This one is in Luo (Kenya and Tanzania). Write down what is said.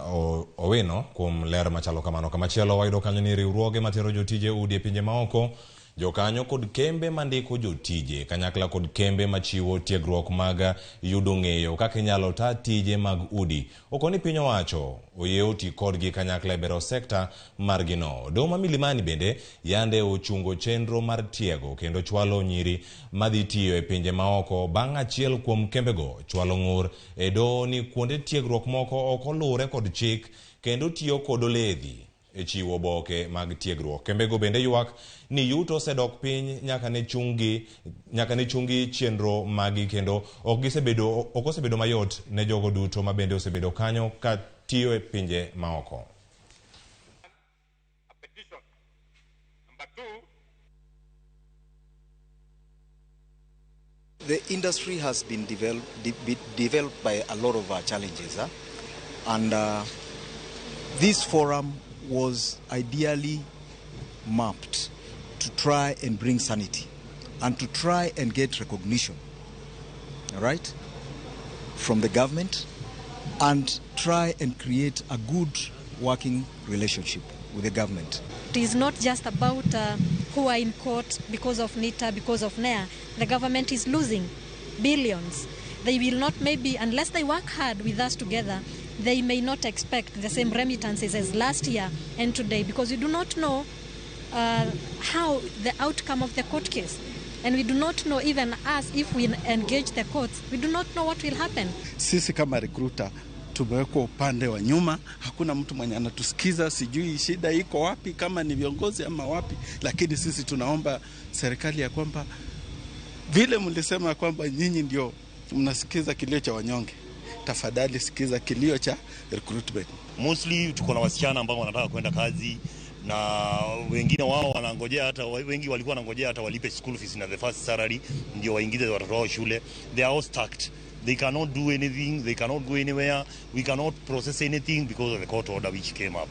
Owino kuom ler machalo kamano. Kamachielo wayudo kanyo ni riwruoge matero jotije udi e pinje maoko, jokanyo kod kembe mandiko jotije kanyakla kod kembe machiwo tiegruok mag yudo ng'eyo kaka inyalo ta tije mag udi. Okoni piny owacho oyie oti kodgi kanyakla e bero sekta margino. Doho ma Milimani bende yande ochungo chenro mar tiego kendo chwalo nyiri madhi tiyo e pinje maoko bang' achiel kuom kembego chwalo ng'ur e doho ni kuonde tiegruok moko ok oluwre kod chik kendo tiyo kod oledhi e chiwo oboke mag tiegruok. Kembego bende ywak ni yuto osedok piny nyaka ne chungi chenro magi kendo ok osebedo mayot ne jogo duto ma bende osebedo kanyo ka tiyo e pinje maoko. The industry has been developed by a lot of challenges, and this forum was ideally mapped to try and bring sanity and to try and get recognition, all right, from the government, and try and create a good working relationship with the government. It is not just about who are in court because of NITA, because of NEA. The government is losing billions. They will not, maybe, unless they work hard with us together, they may not expect the same remittances as last year and today, because we do not know how the outcome of the court case. And we do not know, even us, if we engage the courts, we do not know what will happen. Sisi kama recruiter tumewekwa upande wa nyuma, hakuna mtu mwenye anatusikiza, sijui shida iko wapi, kama ni viongozi ama wapi, lakini sisi tunaomba serikali ya kwamba vile mlisema kwamba nyinyi ndio mnasikiza kilio cha wanyonge, tafadhali sikiza kilio cha recruitment. Mostly tuko na wasichana ambao wanataka kwenda kazi na wengine wao wanangojea, hata wengi walikuwa wanangojea hata walipe school fees na the first salary ndio waingize watoto wao shule. They are all stuck. They cannot do anything, they cannot go anywhere, we cannot process anything because of the court order which came up.